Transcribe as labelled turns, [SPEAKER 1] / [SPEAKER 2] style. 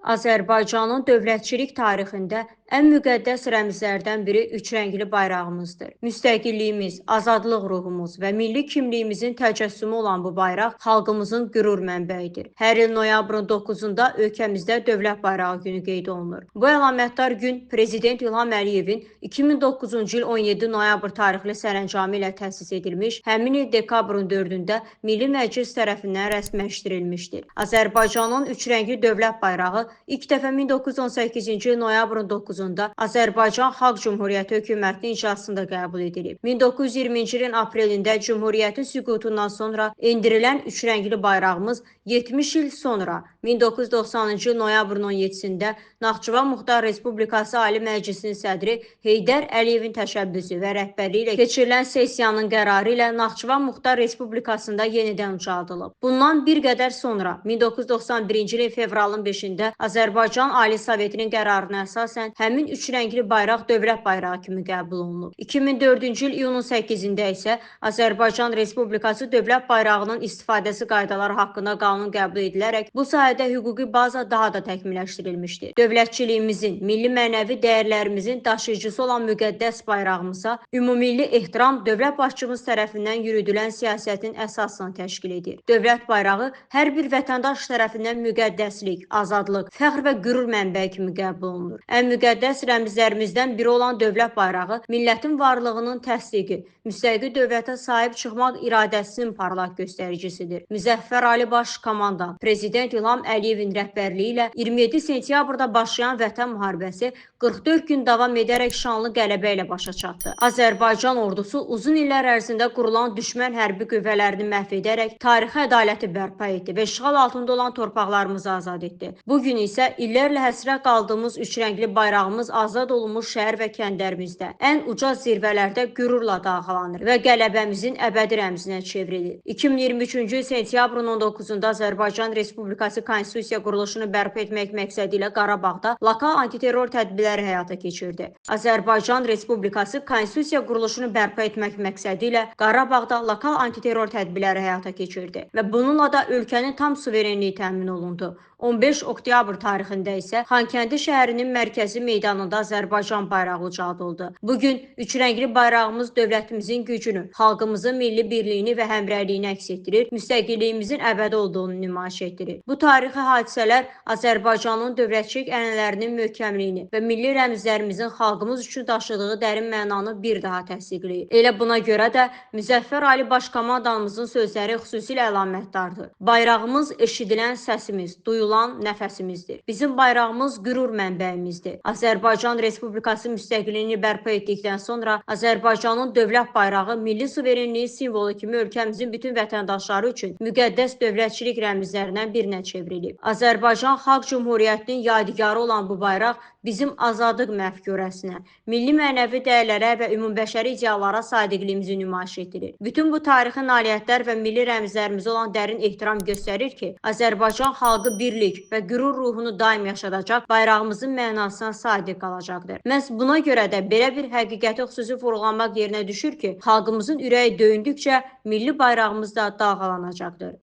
[SPEAKER 1] Azərbaycanın dövlətçilik tarixində ən müqəddəs rəmzlərdən biri üçrəngli bayrağımızdır. Müstəqilliyimiz, azadlıq ruhumuz və milli kimliyimizin təcəssümü olan bu bayraq xalqımızın qürur mənbəyidir. Hər il noyabrın 9-da ölkəmizdə Dövlət Bayrağı Günü qeyd olunur. Bu əlamətdar gün Prezident İlham Əliyevin 2009-cu il 17 noyabr tarixli sərəncamı ilə təsis edilmiş, həmin il dekabrın 4-ündə Milli Məclis tərəfindən rəsmiləşdirilmişdir. Azərbaycanın üçrəngli dövlət bayrağı ilk dəfə 1918-ci il noyabrın 9-da Azərbaycan Xalq Cümhuriyyəti hökumətinin iclasında qəbul edilib. 1920-ci ilin aprelində Cümhuriyyətin süqutundan sonra endirilən üçrəngli bayrağımız 70 il sonra 1990-cı il noyabrın 17-sində Naxçıvan Muxtar Respublikası Ali Məclisinin sədri Heydər Əliyevin təşəbbüsü və rəhbərliyi ilə keçirilən sessiyanın qərarı ilə Naxçıvan Muxtar Respublikasında yenidən ucaldılıb. Bundan bir qədər sonra 1991-ci ilin fevralın 5-də Azərbaycan Ali Sovetinin qərarına əsasən həmin üçrəngli bayraq dövlət bayrağı kimi qəbul olunub. 2004-cü il iyunun 8-də isə Azərbaycan Respublikası dövlət bayrağının istifadəsi qaydaları haqqında qanun qəbul edilərək bu sahədə hüquqi baza daha da təkmilləşdirilmişdir. Dövlətçiliyimizin, milli mənəvi dəyərlərimizin daşıyıcısı olan müqəddəs bayrağımıza ümummilli ehtiram dövlət başçımız tərəfindən yürüdülən siyasətin əsasını təşkil edir. Dövlət bayrağı hər bir vətəndaş tərəfindən müqəddəslik, azadlıq, fəxr və qürur mənbəyi kimi qəbul olunur. Ən müqəddəs rəmzlərimizdən biri olan dövlət bayrağı millətin varlığının təsdiqi, müstəqil dövlətə sahib çıxmaq iradəsinin parlaq göstəricisidir. Müzəffər Ali Baş Komandan Prezident İlham Əliyevin rəhbərliyi ilə 27 sentyabrda başlayan Vətən müharibəsi 44 gün davam edərək şanlı qələbə ilə başa çatdı. Azərbaycan ordusu uzun illər ərzində qurulan düşmən hərbi qüvvələrini məhv edərək tarixi ədaləti bərpa etdi və işğal altında olan torpaqlarımızı azad etdi. Bu gün isə illərlə həsrət qaldığımız üçrəngli bayrağımız azad olunmuş şəhər və kəndlərimizdə ən uca zirvələrdə qürurla dalğalanır və qələbəmizin əbədi rəmzinə çevrilir. 2023-cü il sentyabrın 19-da Azərbaycan Respublikası Konstitusiya quruluşunu bərpa etmək məqsədi ilə Qarabağda lokal antiterror tədbirləri həyata keçirdi. Azərbaycan Respublikası Konstitusiya quruluşunu bərpa etmək məqsədi ilə Qarabağda lokal antiterror tədbirləri həyata keçirdi və bununla da ölkənin tam suverenliyi təmin olundu. 15 oktyabr tarixində isə Xankəndi şəhərinin mərkəzi meydanında Azərbaycan bayrağı ucaldıldı. Bugün üçrəngli bayrağımız dövlətimizin gücünü, xalqımızın milli birliyini və həmrəyliyini əks etdirir, müstəqilliyimizin əbədi olduğunu nümayiş etdirir. Bu tarixi hadisələr Azərbaycanın dövlətçilik ənənələrinin möhkəmliyini və milli rəmzlərimizin xalqımız üçün daşıdığı dərin mənanı bir daha təsdiqləyir. Elə buna görə də Müzəffər Ali Baş Komandanımızın sözləri xüsusilə əlamətdardır. Bayrağımız eşidilən səsimiz, duyulan nəfəsimizdir. Bizim bayrağımız qürur mənbəyimizdir. Azərbaycan Respublikası müstəqilliyini bərpa etdikdən sonra Azərbaycanın dövlət bayrağı milli suverenliyin simvolu kimi ölkəmizin bütün vətəndaşları üçün müqəddəs dövlətçilik rəmzlərindən birinə çevrilib. Azərbaycan Xalq Cümhuriyyətinin yadigarı olan bu bayraq bizim azadlıq məfkurəsinə, milli mənəvi dəyərlərə və ümumbəşəri ideallara sadiqliyimizi nümayiş etdirir. Bütün bu tarixi nailiyyətlər və milli rəmzlərimizə olan dərin ehtiram göstərir ki, Azərbaycan xalqı birlik və qürur ruhunu daim yaşadacaq, bayrağımızın mənasına sadiq qalacaqdır. Məhz buna görə də belə bir həqiqəti xüsusi vurğulamaq yerinə düşür ki, xalqımızın ürəyi döyündükcə milli bayrağımız da dalğalanacaqdır.